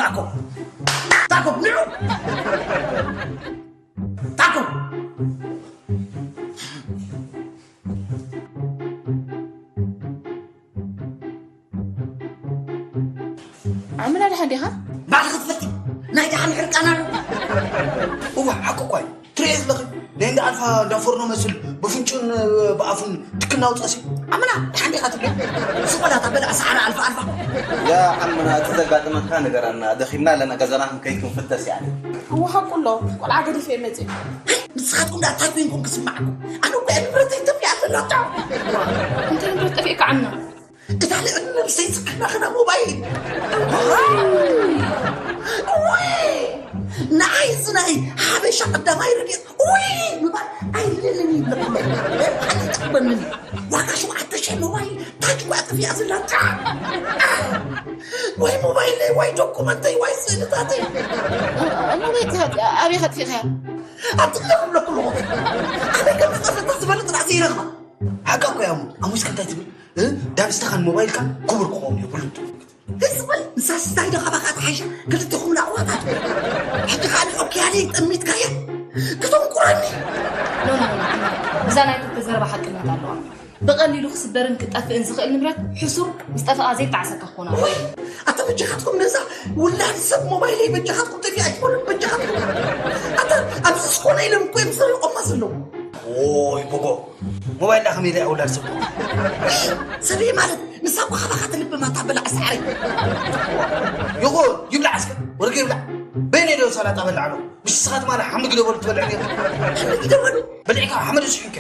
ታኮ፣ ታኮ፣ ንዑ፣ ታኮ። ኣምና ደሓን ዲኻ? ባዕልኻ ትፈልጢ። ናይ ደሓን ሕርቃን ኣሎ። እዋ፣ ሓቂ እኳ እዩ። ትርእየ ዘለኺ። ናይ እንዳ ኣልፋ እንዳ ፎርኖ መስል ብፍንጩን ብኣፉን ትክናው ጠሲ። ኣምና ደሓን ዲኻ ትብል? ስቆላ እታ በላዕ ሰዓራ ኣልፋ ኣልፋ። ያ ኣምና፣ እቲ ዘጋጠመካ ንገረና። ደኺምና ኣለና፣ ገዛና ክንከይድ ክንፍተሽ እያ። እዋ፣ ሓቁ ኣሎ። ቆልዓ ገዲፈ እየ መፅእ። ንስኻትኩም ደኣ እንታይ ኮይንኩም ክስማዕኩም? ኣነ እኮ እየ ንብረተይ ተፊኣ ዘላታ። እንታይ ንብረት ጠፊእካ ዓምና? እታ ልዕሊ ነብሰይ ዝዓናኸና ሞባይል። እዋይ! ንዓይ እዚ ናይ ሓበሻ ቀዳማይ ረድኤት እውይ! ምባል ኣይደልን ይብለኩም። ሓንቲ ትቕበልኒ። ዋጋ ሸውዓተ ሺሕ ሞባይል ታች እኳ ጠፊኣ ዘላ ጥራሕ። ወይ ሞባይለይ፣ ወይ ዶኩመንተይ፣ ወይ ስእልታተይ። እሞ ቤት ኣበይ ከጥፊእካያ? ኣብቲ ክለፍ ብለኩ ኣለኹ። ኣበይ ከም ዝጠፈተ ዝበለጥ ራእሲ ይረኽባ። ሓቃ እኮ እያ እሞ። ኣሙስካ እንታይ ትብል? እ? ዳብስተኻን ሞባይልካን ክቡር ክኸውን የብሉን። ህዝበል ንሳስ እንታይ ዶ ካባኻ ተሓይሻ? ክልተኹም ንኣሕዋታት። ሕጂ ኸኣ ንዕብኪ ያለ ጠሚትካያ። ክተንቁረኒ። ኖ፣ ኖ፣ ኖ፣ ኖ። እዛ ናይ ተተ ዘረባ ሓቅነት ኣለዋ። ብቐሊሉ ክስበርን ክጠፍእን ዝኽእል ንብረት ሕሱር፣ ምስ ጠፍኣ ዘይጣዕሰካ ክኾን ኣለዎ። ወይ፣ ኣታ በጃኻትኩም ነዛ ውላድ ሰብ ሞባይለይ በጃኻትኩም ጠፊኣ ኣይትበሉን፣ በጃኻትኩም። ኣታ ኣብዚ ዝኾነ ኢሎም እኮ እዮም ዝሰርቆማ ዘለዉ። ኦይ፣ ቦጎ፣ ሞባይል ዳ ከመይ ኢለ ውላድ ሰብ? ሰበይ ማለት ንሳ እኮ ካባኻ ትልብም ኣታ በላዕ ሳዕሪ። ይኹን፣ ይብላዕ እስከ፣ ወርቂ ይብላዕ። በይነይ ዶ ሰላጣ በላዕ ኣሎ? ምሽ ንስኻ ትማሊ ሓምሊ ግደበሉ ትበልዕ ነይርካ። ሓምሊ ግደበሉ? በሊዕካ ሓመድ ስሒንካ።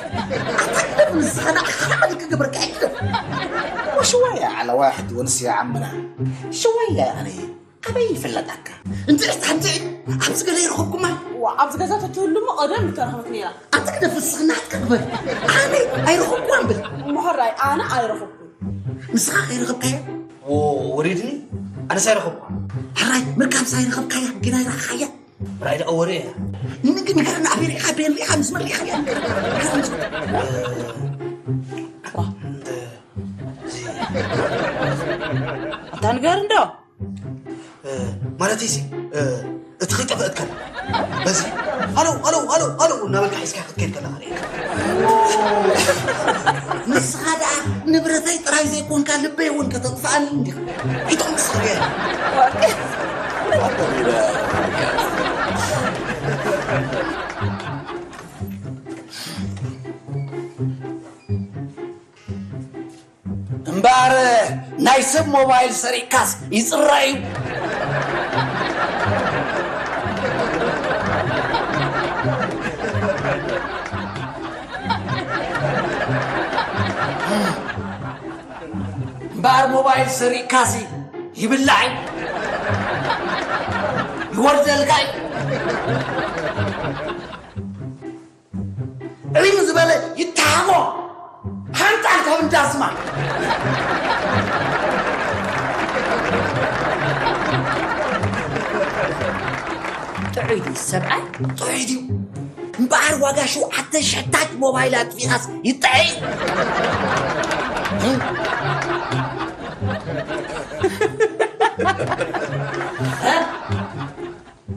ኣታ ግደፍ ንስኻ ንዓኻ ሓመድ ክገብረካ እየ ግደፍ። وشوية على واحد ونص يا عمنا. شوية يعني. ኣበይ ይፍለጠካ? እንድዒ፣ እንድዒ፣ ኣብዚ ገለ ይረኸብኩማ። ዋ፣ ኣብዚ ገዛ ተትህሉ እሞ ቀደም ምተረኸበት ነይራ። ኣንተ ግደፍ ንስኺ ናትካ ግበሪ። ኣነ ኣይረኸብኩዋን ብል። እሞ ሕራይ፣ ኣነ ኣይረኸብኩን። ንስኻ ከይረኸብካያ? ዎ፣ ወሪድኒ? ኣነስ ኣይረኸብኩዋን። ሕራይ፣ ምርካብስ ኣይረኸብካያ፣ ግን ኣይረኸኻያ። ራይ ደኣ ወሬ እያ። ንግ-፣ ንገረና፣ ኣበይ ሪእኻ፣ በየን ሪእኻ፣ ምስ መን ሪእኻ እያ? ንገረና፣ ንገረና። እ፣ ዋ። እንደ፣ እዚ ኣታ ንገር እንዶ። እ፣ ማለት እዚ፣ እ፣ እቲ ኺጠፍእ ከላ፣ በዚ፣ ሃሎ፣ ሃሎ፣ ሃሎ፣ ሃሎ እናበልካ ሒዝካ ክትከይድ ከለኻ ርኤካ። ንስኻ ደኣ ንብረተይ ጥራይ ዘይኮንካ ልበይ እውን ከተጥፍኣኒ እንዲኻ። ሒቶም ንስኻ ርኤ። እምበኣር ናይ ሰብ ሞባይል ሰሪቕካስ ይጽረ እዩ። እምበኣር ሞባይል ሰሪቕካሲ ይብላዕ እዩ። ይወርደልካ እዩ። ዕልም ዝበለ ይተሃቦ። ሓንጣል ካብ እንዳስማ። ጥዑይ ድዩ ሰብኣይ? ጥዑይ ድዩ? እምበኣር ዋጋ ሸውዓተ ሽሕ ታች ሞባይል ኣጥፊኻስ ይጥዕይ?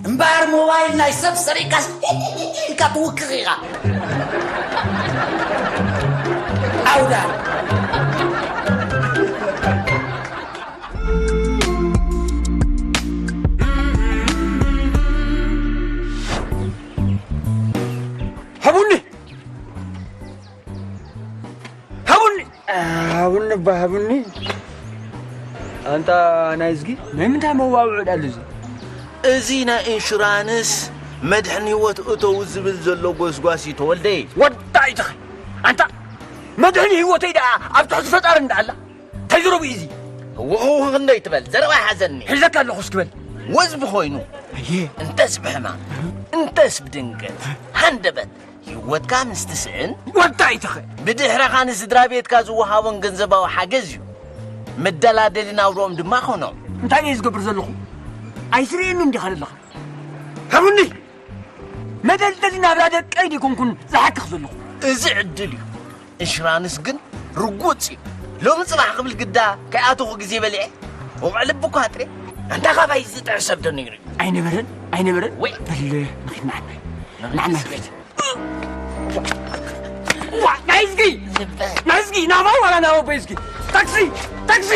እምበኣር ሞባይል ናይ ሰብ ሰሪቕካስ ኢልካ ትውክኽ ኢኻ። ኣውዳ። ሃቡኒ! ሃቡኒ! ሃቡኒ እባ ሃቡኒ። ኣንታ ናይ እዝጊ፣ ናይ ምንታይ መዋውዒ ደኣ ኣሎ እዚ? እዚ ናይ ኢንሹራንስ መድሕን ህይወት እተው ዝብል ዘሎ ጎስጓስ እዩ ተወልደይ። ወዳ ኣይትኸ-፣ ኣንታ መድሕን ህይወተይ ደኣ ኣብ ትሕቲ ፈጣሪ እንዳ ኣላ። እንታይ ዝረቡ እዩ እዚ? ህውኽ ህውኽ ክንደይ ትበል? ዘረባ ይሓዘኒ። ሒዘካ ኣለኹ እስኪ በል። ወዝ ብኾይኑ፣ ኣየ። እንተስ ብሕማም፣ እንተስ ብድንገት፣ ሃንደበት፣ ህይወትካ ምስ ትስእን፣ ወዳ ኣይትኸ-፣ ብድሕረኻ ንስድራ ቤትካ ዝወሃቦን ገንዘባዊ ሓገዝ እዩ። መደላደሊ ናብርኦም ድማ ኮኖም። እንታይ እየ ዝገብር ዘለኹ? ኣይትርእየንን ዲኻ ዘለኻ? ሃቡኒ! መደልደሊ ናብራ ደቀይ ዲኮንኩን ዝሓክኽ ዘለኹ? እዚ ዕድል እዩ። ኢንሹራንስ ግን ርጉጽ እዩ። ሎሚ ጽባሕ ክብል ግዳ ከይኣተኹ ግዜ በሊዐ። ወቕዕ ልቢ እኳ ኣጥሬ። ኣንታ ካባይ ዝጥዕስ ሰብ ተነይሩ። ኣይነበረን፣ ኣይነበረን። ወይ። በል፣ ንኺድ ንዓና። ንዓና ንኺድ። ዋ፣ ናይዝጊ! ናይዝጊ፣ ናባይ ዋላ ናብ ኣቦይ ዝጊ? ታክሲ! ታክሲ!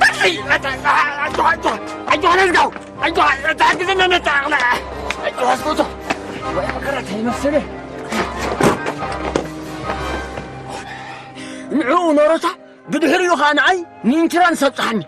ታክሲ! ኣጆኻ፣ ኣጆኻ፣ ኣጆኻ፣ ኣጆኻ፣ ነዝጋው! ኣጆኻ፣ ታክሲ መመጣ፣ ኣጆኻ፣ ኣጆኻ፣ ኣጆኻ። ወይ፣ ኣከራታይ መሰለ። ንዕኡ ኖሮታ ብድሕሪኡ ኸኣ ንዓይ ንኢንሹራንስ ኣብጽሓኒ።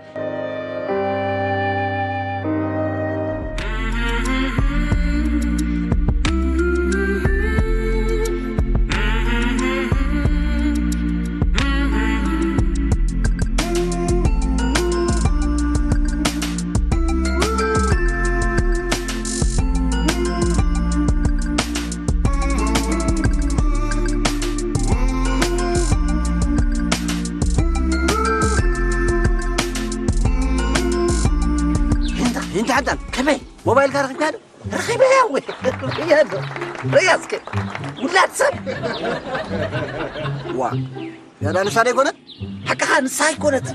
ይንታ፣ ይንታ ሓንታን፣ ከመይ? ሞባይልካ ረኺብካ ዶ? ረኺበያ ወይ? ርእያ ዶ? ርእያ እስከ። ውላድ ሰብ። ዋ፣ ያዳ ንሳ ዶ ኣይኮነት? ሓቅኻ ንሳ ኣይኮነት።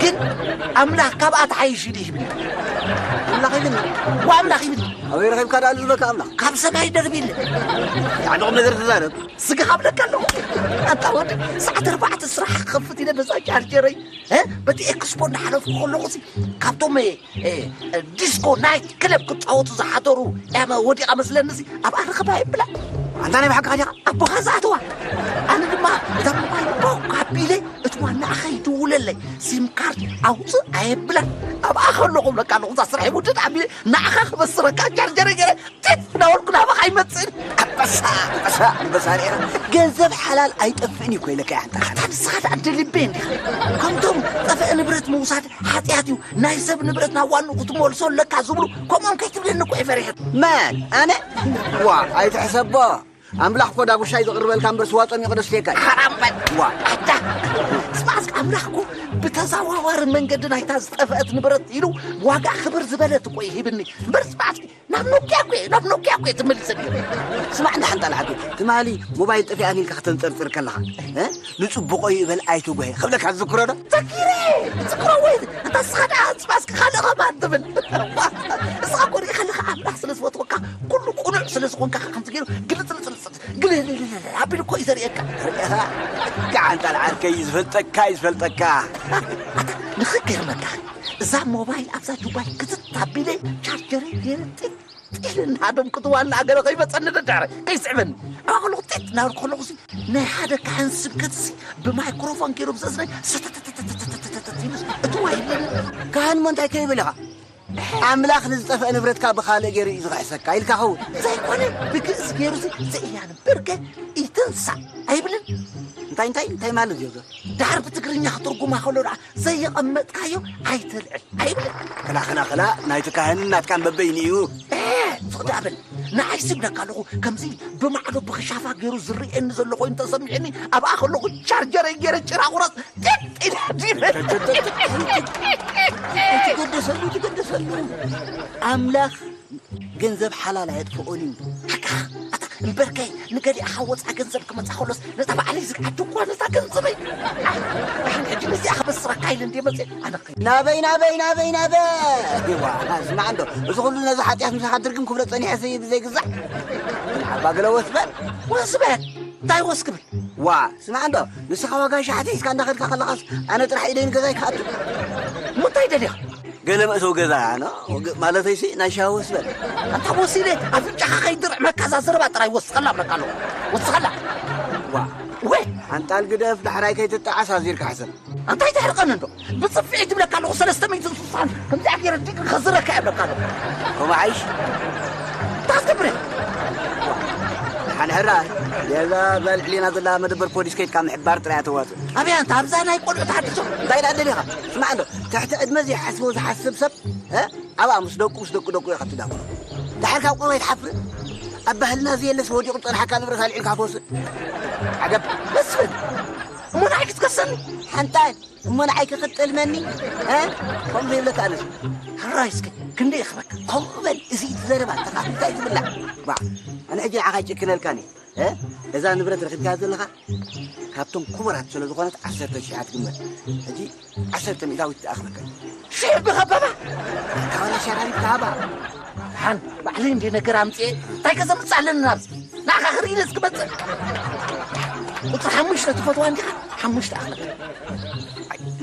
ግን ኣምላኽ ካብኣ ትሓይሽ ኢሉ ይብል። ኣምላኽ ይብል። ዋ ኣምላኽ ይብል። ኣበይ ረኺብካ ደኣ ዝበካ ኣምላኽ? ካብ ሰማይ ደርቢለ። ያዕንቕ ነገር ትዛረብ። ስጋ ካብለካ ኣለኹ። ኣታ ወዲ፣ ሰዓት ኣርባዕተ ስራሕ ክኸፍት ኢለ ነዛ ቻርጀረይ፣ እ፣ በቲ ኤክስፖ እናሓለፍኩ ከለኹ ሲ፣ ካብቶም፣ እ፣ እ፣ ዲስኮ ናይት ክለብ ክጻወቱ ዝሓደሩ እያ ወዲቓ መስለኒ ሲ፣ ኣብኣ ረኸባ የብላ። ኣንታ ናይ ብሓቂ ዲኻ? ኣቦኻ ዝኣተዋ። ኣነ ድማ እታ ሞባይል ቦክ ኣቢለ፣ እቲ ዋናኣ ኸይድውለለይ፣ ሲም ካርድ ኣውፅእ ኣየብላን። ኣብኣ ከለኹ ብለካ ኣለኹ፣ እዛ ስራሕ ይውድድ ኣቢለ፣ ንዓኻ ክበስረካ ቻርጀረ ገይረ፣ ጢጥ እናበልኩ ናባኻ ኣይመጽእን። ኣንበሳ፣ ኣንበሳ፣ ኣንበሳ ርኢኻ። ገንዘብ ሓላል ኣይጠፍእን እዩ እኮ ኢለካ እየ፣ ኣንታ ሓላል። ኣታ ንስኻ ደኣ እንደ ልቤ እንዲኻ። ከምቶም ጠፍአ ንብረት ምውሳድ ሓጢኣት እዩ። ናይ ሰብ ንብረት ናብ ዋንኡ ክትመልሶ ኣለካ ዝብሉ፣ ከምኦም ከይትብለኒ እኮ እየ ፈሪሐ። መን? ኣነ? ዋ፣ ኣይትሕሰቦ። ኣምላኽ እኮ ዳጉሻ እዩ ዘቕርበልካ እምበር ስዋ ጸሚቑ ደስትየካ እዩ። ሓራም በል። ዋ። ኣታ፣ ስማዕ እስከ፣ ኣምላኽ እኮ ብተዘዋዋሪ መንገዲ ናይታ ዝጠፍአት ንብረት ኢሉ ዋጋ ክብር ዝበለት እኮ እዩ ሂብኒ። እምበር ስማዕ እስኪ፣ ናብ ኖኪያ እኮ እየ፣ ናብ ኖኪያ እኮ እየ ትመልሰኒ። ስማዕ እንዳ ሓንጣል ዓርከይ፣ ትማሊ ሞባይል ጠፊኣኒ ኢልካ ከተንጸርጽር ከለኻ፣ እ? ንጽቡቖ እዩ በል ኣይትጉሀ ክብለካ ትዝክሮ ዶ? ዘኪረ፣ ዝክሮ ወይ፣ ኣታ ንስኻ ደኣ ስማዕ እስኪ ካልእ ከማን ትብል። ንስኻ እኮ ርኢኻ ኣለኻ፣ ኣምላኽ ስለ ዝፈትወካ፣ ኩሉ ቅኑዕ ስለ ዝኾንካ፣ ከምዚ ገይሩ ግልጽልጽልጽ፣ ግልልልልል ኣቢሉ እኮ እዩ ዘርእየካ። ርኢኻ? ጋዓንጣል ዓርከይ፣ ዝፈልጠካ እዩ ዝፈልጠካ። ኣታ ንኽገርመካ፣ እዛ ሞባይል ኣብዛ ጁባይ ክትት ኣቢለ፣ ቻርጀረይ ገይረ ጢጥ ጢል እናሃደምኩ፣ ዋና ሃገረ ከይመጸኒ ደዳረ ከይስዕበኒ። ኣብኣ ከለኹ ጢጥ እናበልኩ ከለኹ ሲ፣ ናይ ሓደ ካህን ስብከት ሲ፣ ብማይክሮፎን ገይሩ ብዘዝናይ ሰተተተተተተተተተተተ ኢሉ ሲ፣ እቲ ዋይ ይብለኒ። ካህን እሞ እንታይ ከይብል ኢኻ? ኣምላኽ ንዝጠፍአ ንብረትካ ብኻልእ ገይሩ እዩ ዝኽሕሰካ ኢልካ ኸውን። ዘይኮነ፣ ብግእዝ ገይሩ ሲ፣ ዘኢያንብር ከ ኢትንሳእ ኣይብልን? እንታይ፣ እንታይ፣ እንታይ ማለት እዩ? ድሓር ብትግርኛ ክትርጉማ ከሎ ደኣ፣ "ዘየቐመጥካዮ ኣይተልዕል" ኣይብልን? ክላ፣ ክላ፣ ክላ፣ ናይቲ ካህንን ናትካን በበይኑ እዩ። እ፣ ፍቕዲ ኣበል። ንዓይሲ እብለካ ኣለኹ፣ ከምዚ ብማዕዶ ብኽሻፋ ገይሩ ዝርእየኒ ዘሎ ኮይኑ ተሰሚዕኒ፣ ኣብኣ ከለኹ ቻርጀረይ ገይረ ጭራ ቁረጽ፣ ጥጥ ኢለ ዲበ። ኣይትገደሰሉ፣ ኣይትገደሰሉ። ኣምላኽ ገንዘብ ሓላል ኣየጥፍኦን እዩ። ኣታ፣ እምበርከይ፣ ንገሊኣ ካብ ወፃ ገንዘብ ክመፃ ከሎስ፣ ነታ ባዕለይ ዝግዓት ድኳን እታ ገንዘበይ። ኣይ፣ ኣይ፣ ሕጂ ነዚኣ ክበስረካ ኢለ እንድየ መፅእ። ኣነ ኸ- ናበይ፣ ናበይ፣ ናበይ፣ ናበይ? ዋ፣ ስማዕ እንዶ፣ እዚ ኩሉ ነዚ ሓጢኣት ምሳኻ ድርግም ክብሎ ፀኒሐ ሲ ብዘይግዛዕ። ዓባ ገለ ወስ በል። ወስ በል? እንታይ ወስ ክብል? ዋ፣ ስማዕ እንዶ፣ ንስኻ ዋጋ ሻሕቲ ሒዝካ እንዳኸድካ ከለኻስ፣ ኣነ ጥራሕ ኢደይ ንገዛይ ክኣቱ። እሞ እንታይ ደሊኻ? ገለ መእተዊ ገዛ፣ ኖ? ወግ-፣ ማለተይሲ፣ ናይ ሻሂ ወስ በል። ኣንታ ወሲለ፣ ኣፍንጫኻ ከይድርዕ መካዛ ዘረባ ጥራይ ወስኸላ እብለካ ኣለኹ። ወስኸላ። ዋ። ወይ። ሓንጣል ግደፍ፣ ዳሕራይ ከይትጠዓስ ኣዚርካ ሕሰብ። ኣንታይ ተሕርቐኒ እንዶ? ብጽፍዒ ትብለካ ኣለኹ፣ ሰለስተ ሚእትን ስሳን ከምዚኣ ገይረ ዲግ ከዝረካ እየ እብለካ ኣለኹ። ከምኡ ሓይሽ? እንታይ ትገብር እየ? ሓንሕራ፣ የዛ እዛ ልዕሌና ዘላ መደበር ፖሊስ ከይድካ ምሕባር ጥራይ እያ ተዋጽእ። ኣበይ ኣንታ ኣብዛ ናይ ቆልዑ ተሓድሶ? እንታይ ደኣ ደሊኻ? ስማዕ እንዶ፣ ትሕቲ ዕድመ ዘይሓስቦ ዝሓስብ ሰብ፣ እ? ኣብኣ ምስ ደቁ፣ ምስ ደቁ ደቁ ኢኻ ትዳጎ። ደሓር ካብ ቆርባ ኣይትሓፍርን? ኣብ ባህልና ዘየለስ ወዲቑ ዝጸንሓካ ንብረት ኣልዒልካ ትወስድ። ዓገብ። መስፍን፣ እሞ ንዓይ ክትከሰኒ? ሓንጣል፣ እሞ ንዓይ ክኽጥልመኒ? እ? ከምኡ ዘይብለካ ኣነስ። ሕራይ እስከ፣ ክንደይ ይኽበካ? ከምኡ በል፣ እዚ እቲ ዘረባ፣ ተኻፊልካ እዩ ዝብላዕ። ባ፣ ኣነ ሕጂ ንዓኻ ኣይጭክነልካን እየ። እ? እዛ ንብረት ረኺብካያ ዘለኻ ካብቶም ክቡራት ስለ ዝኾነት ዓሰርተ ሺሕ እያ ትግመት። ሕጂ ዓሰርተ ሚእታዊት ትኣኽለካ። ሽሕ ብኸበባ? ካብ ሓሪፍካ ሃባ። ሓን ባዕለይ እንደ ነገር ኣምፅኤ እንታይ ከዘምፅ ኣለኒ ናብዚ? ንዓኻ ክርኢ ኢለ ዝክመፅእ። ቁፅሪ ሓሙሽተ ትፈትዋ እንዲኻ? ሓሙሽተ ኣኽለፍ።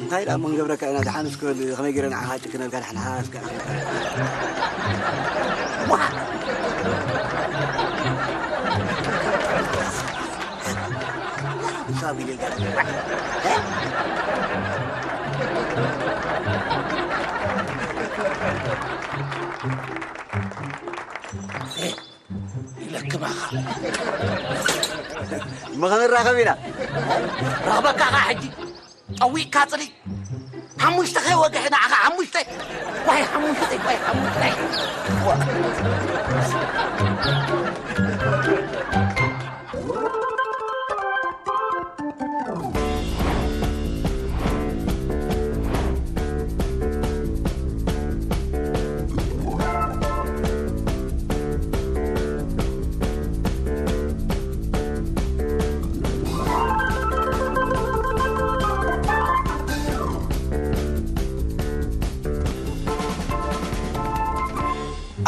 እንታይ ደኣ እሞ ንገብረካ ኢና? ደሓን እስከ በል፣ ከመይ ገይረ ንዓኻ ጭክነልካ? ደሓን ሓራ እስከ። ዋ! ሳቢ ሌጋ። ኢለክም ኣኻ። እሞ ክንራኸብ ኢና። ረኽበካ ኣኻ ሕጂ። ጠዊቕካ ጽሊ። ሓሙሽተ ከይወግሐ ንዓኻ ሓሙሽተ። ዋይ ሓሙሽተ፣ ዋይ ሓሙሽተ።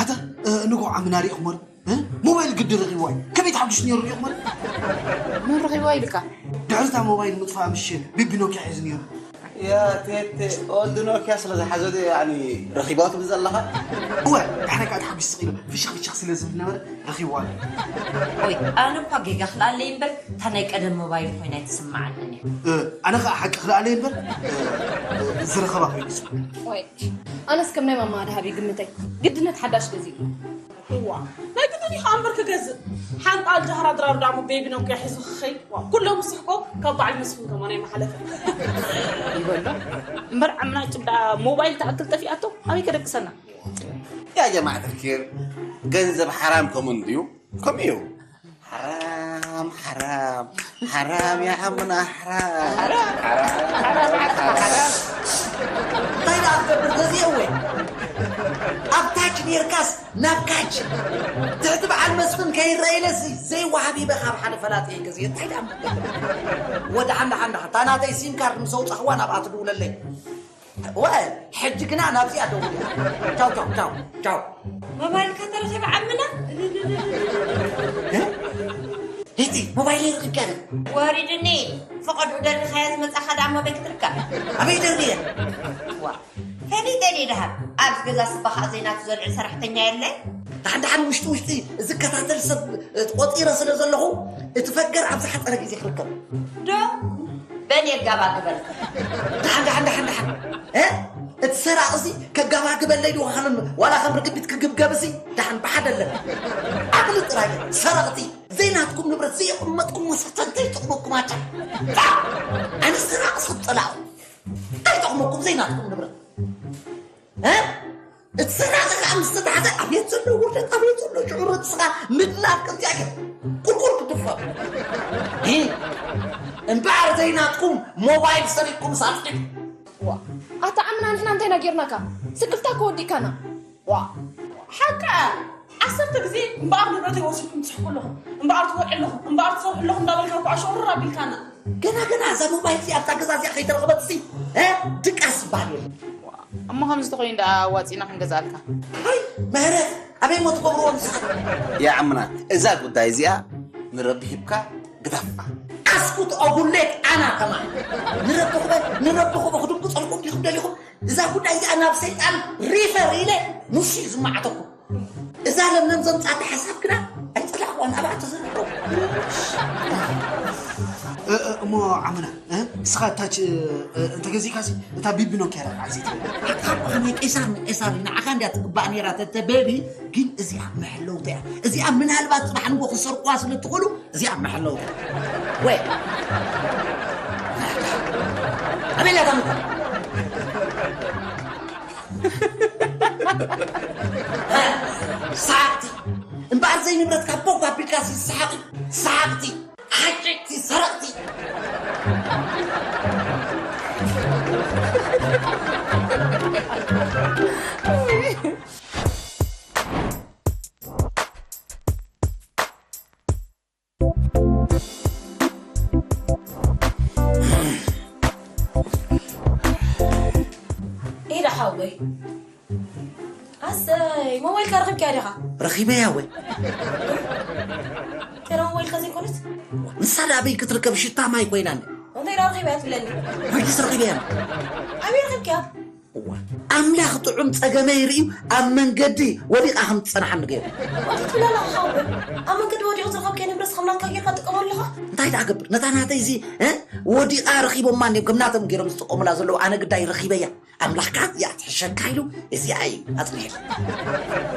ኣታ፣ እ፣ ንጎ ዓምና ርኢኹሞ ዶ? እ? ሞባይል ግዲ ረኺብዋ እዩ። ከመይ ተሓጒስ ነይሩ ርኢኹሞ ዶ? መን ረኺብዋ ኢልካ? ድሕሪ እታ ሞባይል ምጥፋእ ምሽ ቢቢ ኖኪያ ሒዙ ነይሩ። ያ ቴቴ፣ ኦልድ ኖኪያ ስለ ዝሓዘ ዶ ያኒ ረኺባቱ ብዘለኻ? እወ፣ ድሕሪ ከኣ ተሓጒስ ስቕ ኢሉ ፍሽኽ ፍሽኽ ስለ ዝብል ነበረ ረኺብዋ ኣሎ። ኦይ፣ ኣነ እኳ ጌጋ ክልኣለይ እምበር፣ እታ ናይ ቀደም ሞባይል ኮይና ኣይትስምዓንን እያ። እ፣ ኣነ ከኣ ሓቂ ክልኣለይ እምበር፣ እ፣ እ፣ ዝረኸባ ኮይኑ ይስምዓኒ። ወይ፣ ኣነስ ከም ናይ ማማ ደሃብ ይግምተይ። ግድነት ሓዳሽ ገዚኡ። እዋ፣ ናይ ግድን ኢኻ እምበር ክገዝእ። ሓንጣል ጃህራ ድራር ዳሞ ቤቢ ኖኪያ ሒዙ ክኸይድ። ዋ፣ ኩሎም ስሕቆ ካብ በዓል መስፍን ከማን ኣይመሓለፈ። ይበሎ። እምበር ዓምና ጭብ ደኣ ሞባይል ትኣክል ጠፊኣቶ ኣበይ ከደቅሰና? ያ ጀማዓት ኣልኪር፣ ገንዘብ ሓራም ከምኡ እንድዩ። ከምኡ እዩ። ሓራም፣ ሓራም፣ ሓራም፣ ያ ዓምና ሓራም። ሓራም፣ ሓራም፣ ሓራም፣ ሓራም። እንታይ ደኣ ክገብር ገዚኤ ወይ? ኣብ ታች ኔርካስ ናብ ካች። ትሕቲ በዓል መስፍን ከይረአ ኢለሲ ዘይወሃብ ሂበ ካብ ሓደ ፈላጢ ገዚኤ። እንታይ ደኣ ክገብር? ወደ ሓንዳ ሓንዳ፣ እታ ናተይ ሲም ካርድ ምስ ኣውጻኽዋ ናብኣ ትድውለለይ። ወ-፣ ሕጂ ግና ናብዚኣ ደውል ኢኻ። ቻው፣ ቻው፣ ቻው፣ ቻው። ሞባይልካ ተረኺበ ዓምና? እ? ሂቲ፣ ሞባይለይ ረኺብካኒ። ወሪድኒ። ፈቐድኡ ደሊኻዮ ዝመጻኻ ደኣ ኣበይ ክትርከብ? ኣበይ ደርብየ? ዋ፣ ፈሊጠ ድየ ደሃብ? ኣብዚ ገዛ ስባኻ ዘይናቱ ዘልዕል ሰራሕተኛ የለን? ደሓን ደሓን ውሽጢ ውሽጢ ዝከታተል ሰብ ቆጺረ ስለ ዘለኹ፣ እቲ ፈገር ኣብ ዝሓጸረ ግዜ ክርከብ። ዶ? በል የጋባግበልካ። ደሓን፣ ደሓን፣ ደሓን፣ ደሓን። እ? እቲ ሰራቒ እዚ ከጋባግበለይ ዶ ከም፣ ዋላ ከም ርግቢት ክግብገብ እዚ? ደሓን ብሓደ ኣለና። ዓቕሊ ጥራይ። ሰረቕቲ፣ ዘይናትኩም ንብረት ዘየቐመጥኩም መሳታ እንታይ ይጠቕመኩም ኣታ? ኣነ ሰራቒ ሰብ ጸላእኹ። እንታይ ይጠቕመኩም ዘይናትኩም ንብረት? እ? እቲ ሰራቒ ከዓ ምስ ተታሕዘ ኣቤት ዘሎ ውርደት፣ ኣቤት ዘሎ ሽዑር፣ ንስኻ ምድላል ከምዚኣ ገይሩ ቁልቁል ክትድፈር። እ? እምበኣር ዘይናትኩም ሞባይል ሰሪቕኩም ሳትሒት። ዋ፣ ኣታ ዓምና ንሕና እንታይ ኢና ጌርናካ? ስክፍታ እኮ ወዲእካና። ዋ፣ ሓቃ ዓሰርተ ግዜ እምበኣር ንብረተይ ወሲድኩም ትስሕቁ ኣለኹም፣ እምበኣር ትወልዑ ኣለኹም፣ እምበኣር ትሰርሑ ኣለኹም እንዳበልካ እኮ ኣሸውርር ኣቢልካና። ገና ገና እዛ ሞባይል እዚኣ ኣብታ ገዛ እዚኣ ከይተረኽበት ሲ፣ እ? ድቃስ ዝበሃል የለን። እሞ ከምዚ ተኾይኑ ደኣ ኣዋጺእና ክንገዝኣልካ። ሃይ፣ ምህረት፣ ኣበይ እሞ ትገብርዎ ንስኻት? ያ ዓምና፣ እዛ ጉዳይ እዚኣ ንረቢ ሂብካ ግደፋ። ኣስኩት ኦጉሌት ኣና ከማን። ንረቢ ክበ-፣ ንረቢ ክበ ክድንግጸልኩም ዲኹም ደሊኹም? እዛ ጉዳይ እዚኣ ናብ ሰይጣን ሪፈር ኢለ ንሱ እዩ ዝመዓተኩም። እዛ ለምለም ዘምጻት ሓሳብ ግና ኣይጸላእዋን፣ ኣብኣ ተዘርግሖ። እ፣ እ፣ እሞ ዓምና፣ እ፣ ንስኻ ታች፣ እ፣ እ፣ እንተገዚእካሲ እታ ቢቢ ኖኪያ ዳኣ ዓዚት። ኣታ እኮ ከመይ ቄሳር ንቄሳር እዩ፣ ንዓኻ እንድያ ትግባእ ነይራ ተተ ቤቢ፣ ግን እዚኣ መሐለውታ እያ። እዚኣ ምናልባት ጽባሕ ንጎ ክሰርቁዋ ስለ ትኽእሉ፣ እዚኣ መሐለውታ። ወይ። ኣበይ እያ እታ ምኳን? ሰሓቕቲ። እምበኣር ዘይንብረትካ ቦግ ኣቢልካ ሲ ሰሓቒ። ሰሓቕቲ። ሓጨይቲ ሰረቕቲ። ኢዳ ሓወይ፣ ኣ፣ ኣሰይ፣ ሞባይልካ ረኺብካያ ዲኻ? ረኺበያ ወይ? ተራ ሞባይልካ ዘይኮነት? ንሳ ዳ ኣበይ ክትርከብ ሽታ ማይ ኮይና እንደ እንታይ ዳ ረኺበያ ትብለኒ? ወይስ ረኺበያ? ኣበይ ረኺብካያ? እዋ ኣምላኽ ጥዑም ጸገመይ ርእዩ ኣብ መንገዲ ወዲቓ ከም ትጸንሓኒ ገይሩ። ወዲ ትብለላ ክኸውን ኣብ መንገዲ ወዲቑ ዝረኸብካዮ ንብረት ከም ናትካ ጌርካ ትጥቀመሉ ኣለኻ? እንታይ ደኣ ገብር ነታ ናተይ እዚ እ? ወዲቓ ረኺቦማ እንዲዮም ከም ናቶም ገይሮም ዝጥቀሙላ ዘለዉ ኣነ ግዳይ ረኺበያ ኣምላኽ ከዓ እዚኣ ትሕሸካ ኢሉ እዚኣ እዩ ኣጽኒሕሉ።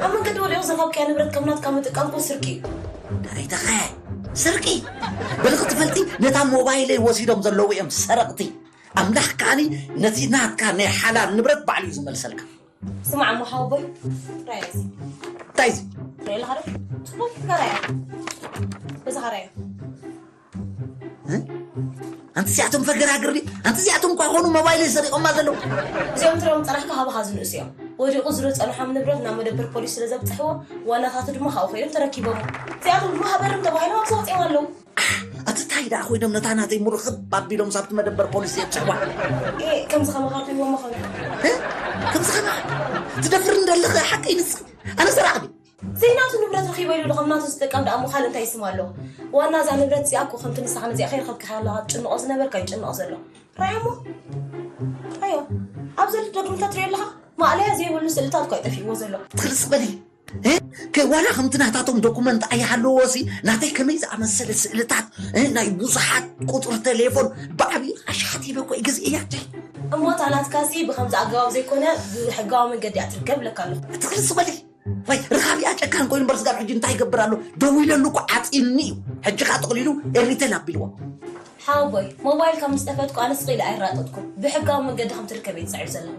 ኣብ መንገዲ ወዲቑ ዝረኸብካዮ ንብረት ከም ናትካ ምጥቃም እኮ ስርቂ እዩ። እንታይ ተኸ ስርቂ በሊ ክትፈልጢ ነታ ሞባይለይ ወሲዶም ዘለዉ እዮም ሰረቕቲ። ኣምላኽ ከዓኒ ነቲ ናትካ ናይ ሓላል ንብረት ባዕሉ እዩ ዝመልሰልካ። ስማዕ እሞ ሓወቦይ፣ ራያ እዚ እንታይ እዚ ራያ ኣለኻ ዶ? ጽቡቕ ጌርካ ራያ። በዛ ኸ ራያ። እ? ኣንቲ እዚኣቶም ፈገራግር ድዩ? ኣንቲ እዚኣቶም እኳ ኾኑ ሞባይለይ ሰሪቖማ ዘለዉ። እዚኦም ትሪኦም ዝጸናሕካ ካባኻ ዝንእሱ እዮም። ወዲቑ ዝሮ ዝጸንሖም ንብረት ናብ መደበር ፖሊስ ስለ ዘብጽሕዎ፣ ዋናታቱ ድማ ካብኡ ከይዶም ተረኪቦሞ። እዚኣቶም ድማ ሃበርም ተባሂሎም ኣብዚ ወጺኦም ኣለዉ። ኣቲ ታይ ደኣ ኮይኖም ነታ ናተይ ሙርኽብ ኣቢሎም ሳብቲ መደበር ፖሊስ የብፅሕዋ። ኤ፣ ከምዚ ከማኻ ኮይንዎ ምኾነ። እ? ከምዚ ከማ ትደፍር እንደለኸ ሓቀይ ንስኺ ኣነ ሰራቂ ድዩ? ዘይናቱ ንብረት ረኺበ ኢሉ ዶ ከም ናቱ ዝጥቀም ደኣ እሞ ካልእ እንታይ ስም ኣለዎ? ዋና እዛ ንብረት እዚኣ እኮ ከምቲ ንስኻ ነዚኣ ከይረኸብካያ ኣለኻ ትጭንቖ ዝነበርካ ይጭንቕ ዘሎ። ራዮ እሞ ራዮ ኣብ ዘሎ ዶክመንታት ትሪኦ ኣለኻ? ማእለያ ዘይብሉ ስእልታት እኳ እዩ ጠፊእዎ ዘሎ። ትኽልስ በሊ ዋላ ከምቲ ናታቶም ዶኩመንት ኣይሃለዎ ሲ ናተይ ከመይ ዝኣመሰለ ስእልታት ናይ ብዙሓት ቁፅሪ ቴሌፎን ብዓብዪ ኣሽሓት ይበኮ ግዜ እያ እሞ እታ ናትካ ሲ ብከምዚ ኣገባብ ዘይኮነ ብሕጋዊ መንገዲ እያ ትርከብ ብለካ ኣለኹ ትኽልስ በሊ ወይ ርኻቢኣ ጨካን ኮይኑ እምበር ስጋብ ሕጂ እንታይ ይገብር ኣሎ ደዊለሉ እኮ ዓፂኒ እዩ ሕጂ ከዓ ጥቕሊሉ ኤሪቴል ኣቢልዎ ሓወቦይ ሞባይልካ ምስ ጠፈጥኩ ኣነ ስቕ ኢለ ኣይራጠጥኩ ብሕጋዊ መንገዲ ከም ትርከብ እየ ዝፅዕር ዘለኹ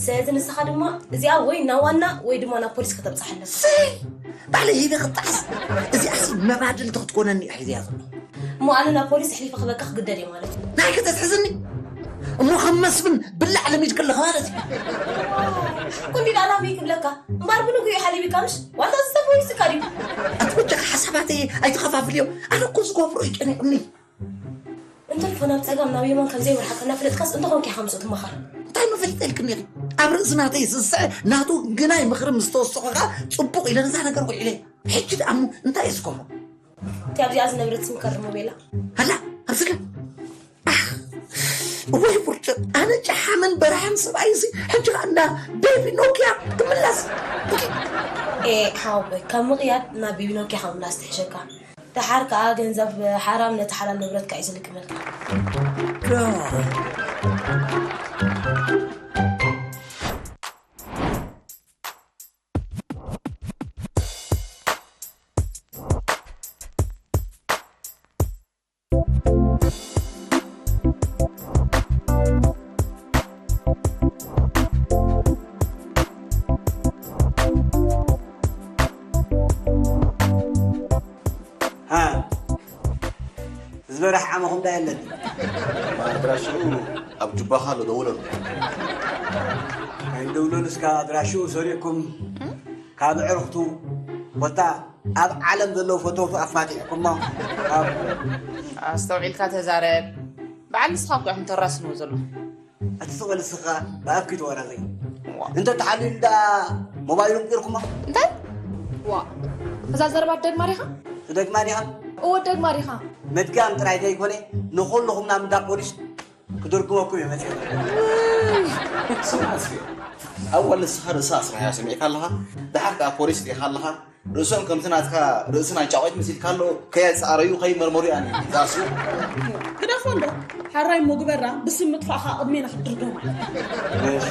ስለዚ ንስኻ ድማ እዚኣ ወይ ናብ ዋና ወይ ድማ ናብ ፖሊስ ከተብፅሓ ኣለካ። ስይ! ባዕለይ ሂበ ክጣዕስ እዚኣሲ መባድልቲ ክትኮነኒ እየ ሒዘያ ዘለኹ። እሞ ኣነ ናብ ፖሊስ ኣሕሊፈ ክህበካ ክግደድ እየ ማለት እዩ። ናይ ከተትሕዝኒ እሞ ከም መስፍን ብላዕ ለሚድኪ ኣለኺ ማለት እዩ። ኩንዲ ዳላሚ ክብለካ እምባር ብንጉ እዩ ሓሊቢካ ምሽ ዋንታ ዝሰብ ወይ ስካ ድዩ? ኣቲ በጃኺ ሓሳባተይ ኣይትኸፋፍልዮ። ኣነ እኮ ዝገብሮ እዩ ጨኒቑኒ። እንተልፎ ናብ ጸጋም ናብ የማን ከም ዘይመርሓካ እናፈለጥካስ እንተኾንካ ኢኻ ምስኡ ትመኻር። እንታይ መፈለጠልክኒ ኢኺ? ኣብ ርእሲ ናተይ ዝስዐ ናቱ ግናይ ምኽሪ ምስ ተወሰኹ ኸኣ ጽቡቕ ኢለ ነዛ ነገር ውዒለ። ሕጂ ደኣ እሞ እንታይ እየ ዝገብሮ? እቲ ኣብዚኣ ዝነብረት ስም ከርሞ ቤላ። ኣላ ኣብ ስጋ ኣኽ፣ እዋይ ውርጭ ኣነ ጨሓምን በረሃን ሰብኣይ እዚ ሕጂ ኸኣ እንዳ ቤቢ ኖኪያ ክምለስ። ኤ ሓወቦይ ካብ ምቕያድ ናብ ቤቢ ኖኪያ ከምምላስ ትሕሸካ። ደሓር ከኣ ገንዘብ ሓራም ነቲ ሓላል ንብረትካ እዩ ዝልግመልካ። ዝበራሕ ዓመኹም ዳ የለን ኣድራሽኡ ኣብ ጁባኻ ኣሎ ደውለሉ ኣይንደውለሉ እስካ ኣድራሽኡ ሰሪቕኩም ካብ ዕርኽቱ ቦታ ኣብ ዓለም ዘለዉ ፈተውቱ ኣፋቲሕኩሞ ካብ ኣስተውዒልካ ተዛረብ በዓል ንስኻ እኮ ኢኹም ተራስንዎ ዘለኹም እቲ ትኽእል እስኻ ብኣፍኪ ተወራዘይ እንተ ተሓሊሉ ደኣ ሞባይሉ ምቂርኩሞ እንታይ ዋ እዛ ዘረባ ትደግማ ዲኻ ትደግማ ዲኻ እወ ትደግማ ዲኻ ምድጋም ጥራይ ዘይኮነ ንኹልኹም ናብ እንዳ ፖሊስ ክድርግመኩም እየ መፅእ ስማዕ እስኪ ኣወል ንስኻ ርእሳ ኣስራሕያ ሰሚዕካ ኣለኻ ደሓር ከዓ ፖሊስ ርኢኻ ኣለኻ ርእሶም ከምቲ ናትካ ርእሲ ናይ ጫቑት መሲልካ ኣሎ ከየጻረዩ ከይመርመሩ እያ ዝኣስሩ ግደፎ እንዶ ሓራይ ሞግበራ ብስም ምጥፋእኻ ቅድሜና ክትድርዶ ማለት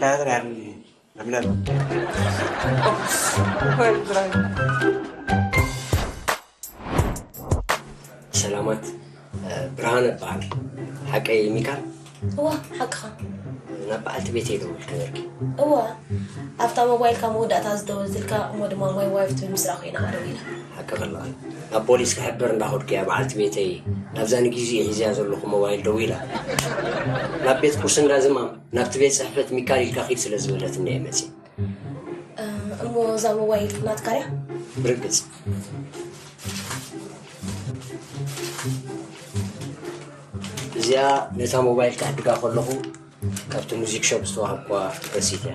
ሻጥር ያርኒ ለምለም ሰላማት ብርሃነ እበሃል ሓቀይ ሚካል እዋ ሓቅኻ ናብ በዓልቲ ቤተይ ደዊልኪ ነርኪ እዋ ኣብታ ሞባይልካ መወዳእታ ዝደወልትልካ እሞ ድማ ማይ ዋይፍ ትብል ምስ ረኣኹ ኢና ደዊላ ሓቂ ከለኻ ናብ ፖሊስ ክሕብር እንዳኸድኩ እያ በዓልቲ ቤተይ ናብዛ ንግዜኡ ሒዘያ ዘለኹ ሞባይል ደዊላ ናብ ቤት ቁርሲ እንዳ ዝማም ናብቲ ቤት ፅሕፈት ሚካል ኢልካ ኺድ ስለ ዝበለትኒ እየ መፅእ እሞ እዛ ሞባይል ናትካ ድያ ብርግፅ እዚኣ ነታ ሞባይል ክዕድጋ ከለኹ ካብቲ ሙዚክ ሾፕ ዝተዋሃብኳ ረሲት እያ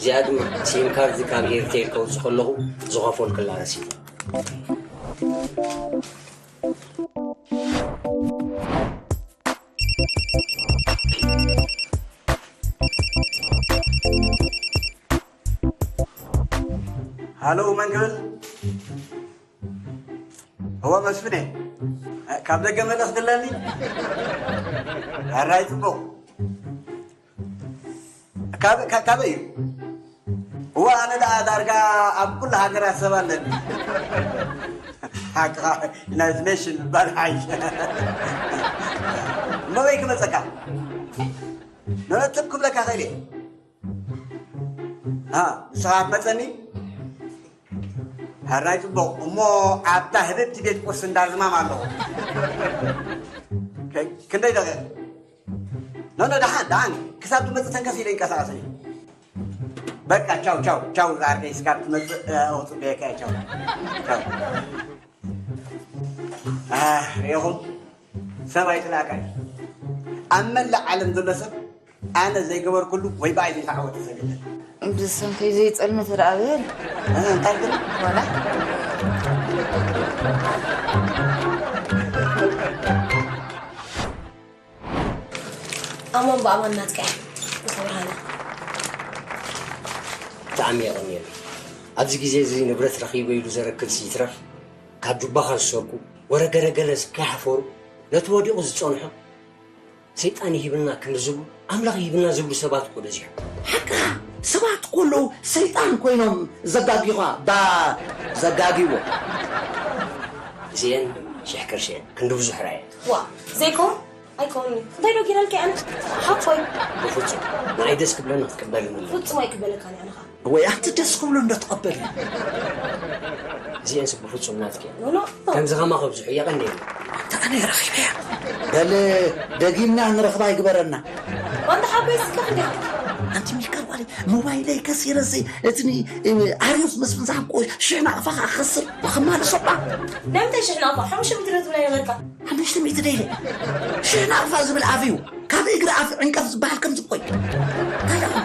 እዚኣ ድማ ሲም ካርድ ካብ ኤርቴል ከውፅእ ከለኹ ዝኸፈልኩላ ረሲት። ሃሎ፣ መን ክብል? እወ፣ መስፍን እየ። ካብ ደገ መልእኽቲ ኣለኒ። ሕራይ ጽቡቕ። ካብ-፣ ካ-፣ ካበይ እዩ? እወ፣ ኣነ ደኣ ዳርጋ ኣብ ኩሉ ሃገራት ሰብ ኣለኒ። ሓቅኻ፣ ዩናይትድ ኔሽን ዝበሃል ሓይሽ። እሞ በይ ክመጸካ? ነነጥብ ክብለካ ኽእል እየ። አ፣ ንስኻ ክትመጸኒ? ሕራይ ጽቡቕ። እሞ ኣብታ ህብብቲ ቤት ቁርሲ እንዳ ዝማም ኣለኹ። ከ-፣ ክንደይ ደቂቕ? ኖ፣ ኖ፣ ደሓን፣ ደሓን። ክሳብ ትመጽእ ተንከስ ኢለ ይንቀሳቐስ እየ። በቃ፣ ቻው፣ ቻው፣ ቻው፣ ዝዓርከይ፣ ስጋብ ትመጽእ፣ እ፣ ክጽበየካ እየ፣ ቻው፣ ቻው። አ፣ ርኢኹም? ሰብ ኣይጽላእካን። ኣብ መላእ ዓለም ዘሎ ሰብ ኣነ ዘይገበርኩሉ ወይ ብኣይ ዘይተዓወተ ሰብ የለን። ብሰንከይ ዘይጸልመተ ደኣ በል። እ፣ እንታይ ትብል? ዋላ። ኣማን ብኣማን ናትካ እያ፣ ብርሃነ። ብጣዕሚ የቐንየለይ። ኣብዚ ግዜ እዚ ንብረት ረኺበ ኢሉ ዘረክብ ይትረፍ፣ ካብ ጁባኻ ዝሰርቁ፣ ወረገረገለስ ከይሓፈሩ ነቲ ወዲቑ ዝጸንሖ ሰይጣን ይሂብና ክንዲ ዝብሉ፣ ኣምላኽ ይሂብና ዝብሉ ሰባት እኮ በዚሖም። ሓቅኻ፣ ሰባት እኮ ኣለዉ ሰይጣን ኮይኖም ዘጋግዩኻ፣ ባ ዘጋግይዎ። እዚአን ሽሕ ቅርሺ እየን፣ ክንዲ ብዙሕ ራእየ። ዋ፣ ዘይከውን ኣይከውን'ዩ። እንታይ ዶ ጌረልካ ኣነ? ሓቆይ። ብፍጹም። ንዓይ ደስ ክብለኒ ክትቅበልኒ ኣለዎ። ፍጹም ኣይክበለካን ኣነ ኸኣ። ወይ ኣንቲ ደስ ክብሎ እንዶ ትቐበል። እዚአንስ ብፍጹም ናትኪ እየን። ኖ፣ ኖ፣ ኖ። ከምዚ ኸማ ከብዝሑ የቐንየለይ። ኣንታ ኣነ ረኺበያ። በል ደጊምና ንረኽባ ይግበረና። ኣንታ ሓጎይ እስከ ክንደይ? ኣንቲ ሚልካ ጓለይ ሞባይለይ ከሲረሲ እቲ ኒ-፣ ኣርዮስ መስፍን ዝሃብክዎ ሽሕ ናቕፋ ኸኣ ክኸስር ብኸማልሶ እባ። ናይ ምንታይ ሽሕ ናቕፋ? ሓሙሽተ ሚእቲ ዶ ትብላ ነበርካ? ሓሙሽተ ሚእቲ ደይለ። ሽሕ ናቕፋ ዝብል ኣፍ እዩ። ካብ እግሪ ኣፍ ዕንቀፍ ዝበሃል ከምዚ እኮ እዩ። እንታይ ደኣ?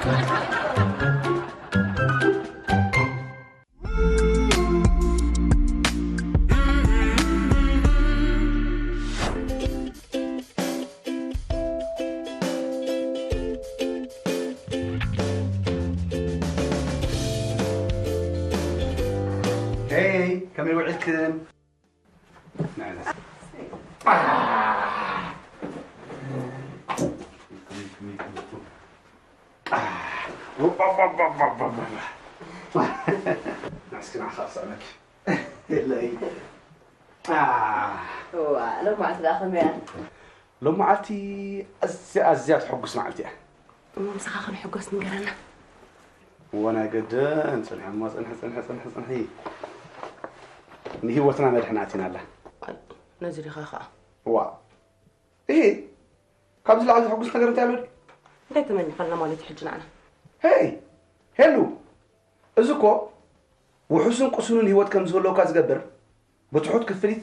ሄይ፣ ከመይ ውዒልክን? ናስኪ ንዓኻ ክስዕመኪ። የለይ። ዋ፣ ሎማዕቲ ደኣ ከመይ እያ? ሎማዓልቲ ኣዝያ፣ ኣዝያ ተሐጉስ መዓልቲ እያ። እሞ ምሳኻ ክንሕጎስ ንገረና። እወ፣ ናይ ገድን ጽንሒ እሞ፣ ጽንሒ፣ ጽንሒ፣ ጽንሒ፣ ጽንሒ። ንህይወትና መድሕን ኣቲናላ። ኣይ፣ ነዚ ዲኻ ኸኣ? እዋ። እሂ፣ ካብዚ ላዕሊ ዘሐጉስ ነገር እንታይ ኣሎ ድዩ? እንታይ ተመኒኻልና ማለት እዩ ሕጂ ንዓና? ሄይ፣ ሄሉ፣ እዚ እኮ ውሑስን ቅሱንን ህይወት ከም ዝህልወካ ዝገብር ብትሑት ክፍሊት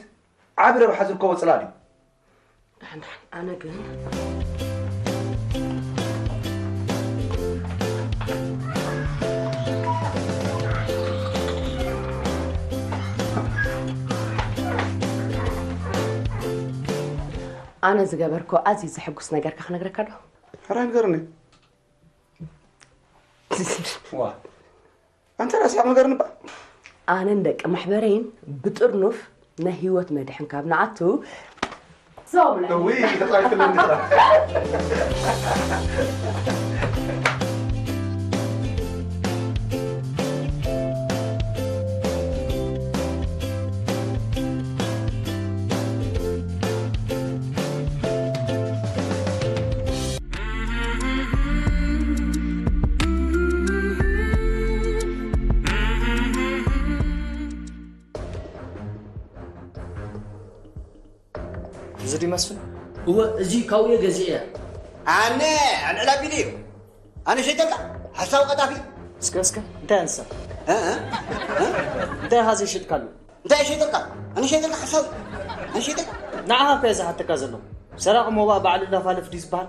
ዓቢ ረብሓ ዝርከቦ ጽላል እዩ። ደሓን፣ ደሓን፣ ኣነ ግን ኣነ ዝገበርኮ ኣዝዩ ዘሐጉስ ነገርካ ክነግረካ ዶ? ሕራይ ንገርኒ። ዋ፣ ኣንተ ራስያ ነገር ንባ። ኣነን ደቂ ማሕበረይን ብጥርኑፍ ናይ ህይወት መድሕን ካብ ንኣቱ፣ እውይ፣ ተጻዊትሉ እንዲ ጥራሕ። እዚ ድዩ መስፍን? እወ፣ እዚ ካብኡ እየ ገዚኤያ። ኣነ ኣልዕል ኣቢሉ እዩ። ኣነ ሸይጠልካ? ሓሳዊ ቀጣፊ። እስከ፣ እስከ፣ እንታይ ኣንሳ? እ፣ እ፣ እ? እንታይ ኢኻ ዘይሸጥካሉ? እንታይ ሸይጠልካ? ኣነ ሸይጠልካ ሓሳዊ? ኣነ ሸይጠልካ? ንዓኻ እኮ እየ ዝሓተካ ዘለኹ። ሰራቒ ሞባእ ባዕሉ እንዳፋለፍ ድዩ ዝበሃል?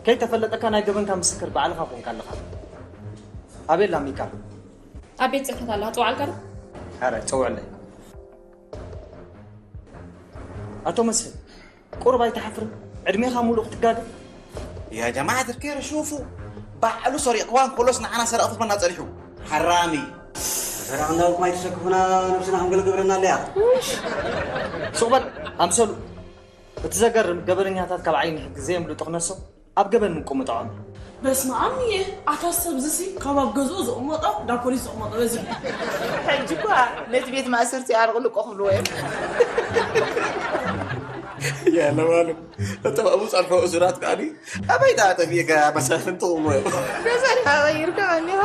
ከይተፈለጠካ ናይ ገበንካ ምስክር ባዕልኻ ኮንካ ኣለኻ። ኣቤላ ሚካ። ኣብ ቤት ጽሕፈት ኣላ፣ ጽውዓልካ ዶ? ኣረ፣ ጽውዕለይ። ኣቶ መስፍን፣ ቁሩብ ኣይትሓፍርን? ዕድሜኻ ሙሉእ ክትጋገ? يا جماعة الخير، شوفوا، ባዕሉ ሰሪቕዋ እንከሎስ ንዓና ሰረቕቲ ክብለና ጸኒሑ። ሓራሚ። ሰራቕ እንዳልኩም ኣይትሰክፉና፣ ነብስና ከም ገለ ግብረና ኣለያ። ሱቕ በል፣ ኣምሰሉ። እቲ ዘገርም፣ ገበነኛታት ካብ ዓይኒ ሕጊ ዘየምልጡ ክነሶም ኣብ ገበን ምቁምጣዖም። በስመ ኣብ እየ። ኣታ ሰብ ዝሲ ካብ ኣብ ገዝኡ ዝቕመጦ፣ ዳ ፖሊስ ዝቕመጦ በዚ። ሕጂ እኳ ነቲ ቤት ማእሰርቲ ኣርቕልቆ ክብልዎ እዮም። ያለማሉ። እቶም ኣብኡ ጸንሖ እሱራት ከኣኒ ኣበይ ደኣ ጠፊእካ መሳፍንቲ ክብልዎ እዮም። ገዛ ዲኻ ቀይርካ ቀኒኻ?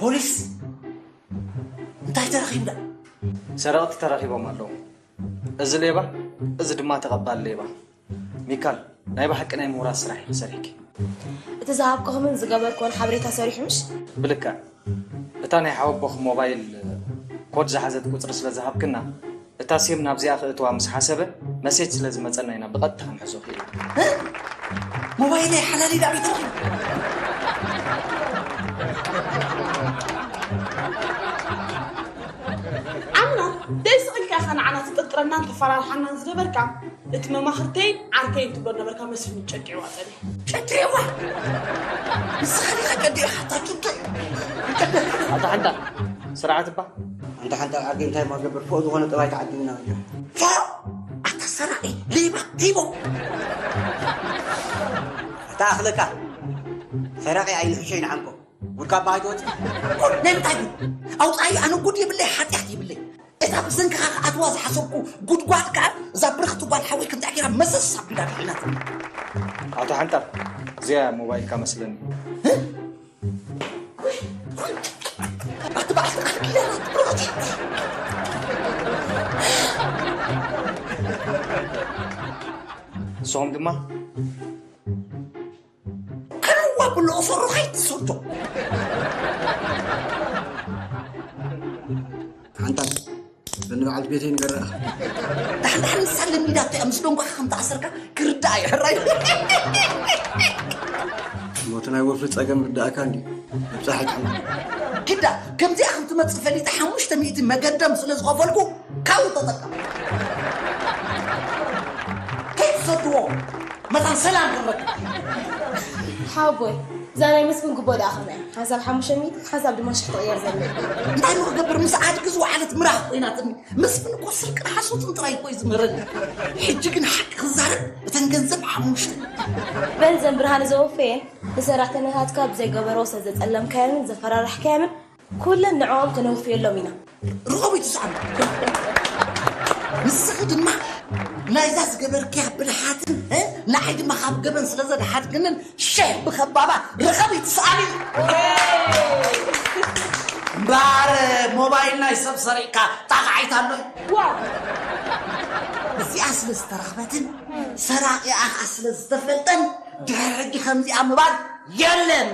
ፖሊስ እንታይ ተረኺቡ ደኣ? ሰረቕቲ ተረኺቦም ኣለዉ። እዚ ሌባ፣ እዚ ድማ ተቐባሊ ሌባ። ሚካል፣ ናይ ብሓቂ ናይ ምውራስ ስራሕ ኢኺ ሰሪሕኪ። እቲ ዝሃብኩኽምን ዝገበርክዎን ሓበሬታ ሰሪሑ ምሽ? ብልክዕ። እታ ናይ ሓወቦኽ ሞባይል ኮድ ዝሓዘት ቁጽሪ ስለ ዝሃብክና፣ እታ ሲም ናብዚኣ ክእትዋ ምስ ሓሰበ፣ መሴጅ ስለ ዝመጸና ኢና ብቐጥታ ክንሕዞ ክኢልና። እ? ሞባይለይ ሓላሊ ዳዊት ረኺቡ። ዓምና ደይስቕ ኢልካ ኢኻ ንዓና ትጥርጥረናን ተፈራርሓናን ዝነበርካ። እቲ መማኽርተይን ዓርከይን ትብሎ ነበርካ መስፍን ጨዲዕዋ ጸኒሑ። ጨዲዕዋ? ንስኻ ዲኻ ጨዲዕኻ? ኣታ ጭንቀይ። ኣታ ሓንታ ስርዓት እባ። ኣንታ ሓንታ ዓርከይ እንታይ ማ ገበር ፎእ ዝኾነ ጠባይ ተዓዲልና እዩ። ፎእ! ኣታ ሰራቒ፣ ሌባ፣ ሌቦ። ኣታ ኣኽለካ። ሰራቒ ኣይንሕሸይ ንዓንኮ። ጉድ ካብ በሃይት ወፂ። ጉድ ናይ ምንታይ ጉድ? ኣውፃኢ ኣነ ጉድ የብለይ፣ ሓጢኣት የብለይ። እታ ብሰንክኻ ክኣትዋ ዝሓሰብኩ ጉድጓድ ከኣ እዛ ብርኽቲ ጓል ሓወይ ከምዚኣ ገይራ መሰስ ኣቢላ ድሒናትኒ። ኣቶ ሓንታ፣ እዚኣ ሞባይልካ መስለኒ። እ? ኣቲ በዓልቲ ቃል ኪዳናት ብርኽቲ። ንስኹም ድማ ከነዋ ብሎ ሰርሖ ከይትሰርዶ። ሓንታ በኒ በዓልቲ ቤተይ ንገረኻ። ዳሕን ዳሕን ንሳ ለሚዳቶ እያ፣ ምስ ደንጓኻ ከም ተኣሰርካ ክርዳእ እዩ፣ ሕራይ። ሞት ናይ ወፍሪ ጸገም ርዳእካ እንዲ። ምብጻሕ ኣይትሕመ። ግዳ፣ ከምዚኣ ከም ትመጽእ ፈሊጠ ሓሙሽተ ሚእቲ መገደም ስለ ዝኸፈልኩ፣ ካብኡ ተጠቀም። ከይትሰድዎ። መታን ሰላም ክንረክብ። ሓወቦይ፣ እዛ ናይ መስፍን ጉቦ ደኣ ከመይ እያ? ሓንሳብ ሓሙሽተ ሚእቲ፣ ሓንሳብ ድማ ሽሕ ትቕየር ዘላ። እንታይ እሞ ክገብር፣ ምስ ኣድጊ ዝወዓለት ምራኽ ኮይናትኒ። መስፍን እኮ ስርቅን ሓሶትን ጥራይ እኮ እዩ ዝምህረኒ። ሕጂ ግን ሓቂ ክዛረብ፣ እተን ገንዘብ ሓሙሽተ። በል፣ እዘን ብርሃን ዘወፈየን ንሰራሕተኛታትካ ብዘይገበሮ ስለ ዘጸለምካዮምን ዘፈራርሕካዮምን፣ ኩለን ንዕኦም ከነውፍየሎም ኢና። ርኸቡ ይትስዓሉ። ንስኺ ድማ ናይዛ ዝገበርክያ ብልሓትን፣ እ፣ ንዓይ ድማ ካብ ገበን ስለ ዘድሓንክንን ሸህ ብኸባባ ርኸብ ይትስኣሊ። እምበኣር ሞባይል ናይ ሰብ ሰሪቕካ ጣቕዓይት ኣሎ። ዋ! እዚኣ ስለ ዝተረኽበትን ሰራቒኣ ኸኣ ስለ ዝተፈልጠን ድሕሪ ሕጂ ከምዚኣ ምባል የለን።